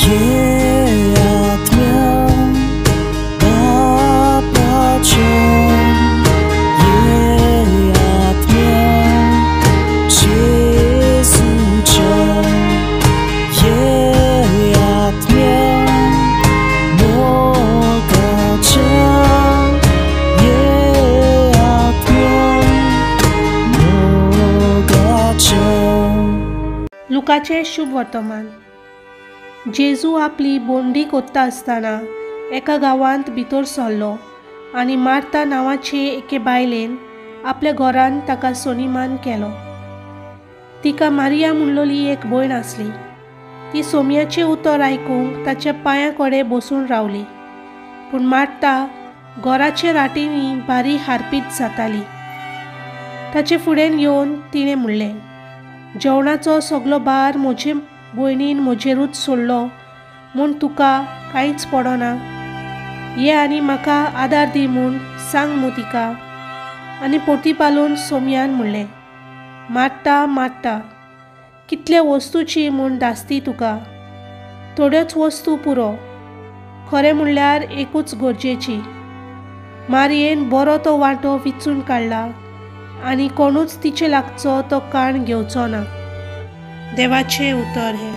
ये आत्म्या बापाच्या, ये आत्म्या जेजूच्या, ये आत्म्या मोगाच्या, ये आत्म्या मोगाच्या. लुकाचें शुभ वर्तमान. जेजू आपली बोंडी कोत्ता आसतना एका गांवांत भितर सरलो आनी मार्ता नांवाचे एके बायलेन आपल्या घरांत ताका सोनिमान केलो. तिका मारिया म्हणलोली एक भयण आसली. ती सोम्याचें उतर आयकूंक ताच्या पांयां कडेन बसून रावली. पूण मार्ता घराचे राटींनी बारी हारपीत जाताली. ताचे फुडें येवन तिणें म्हणलें, जेवणाचो सगलो भार म्हजे भयणीन म्हजेरूच सोडलो म्हूण तुका कांयच पडना. ये आनी म्हाका आदार दी म्हूण सांग मू तिका. आनी पोती पालोवन सोमयान म्हणलें, मार्ता मार्ता, कितल्या वस्तूची म्हूण धास्ती तुका. थोड्योच वस्तू पुरो, खरें म्हणल्यार एकूच गरजेची. मारयेन बरो तो वांटो विचून काडला आनी कोणूच तिचे लागचो तो काण घेवचो ना. देवाचें उतर हें.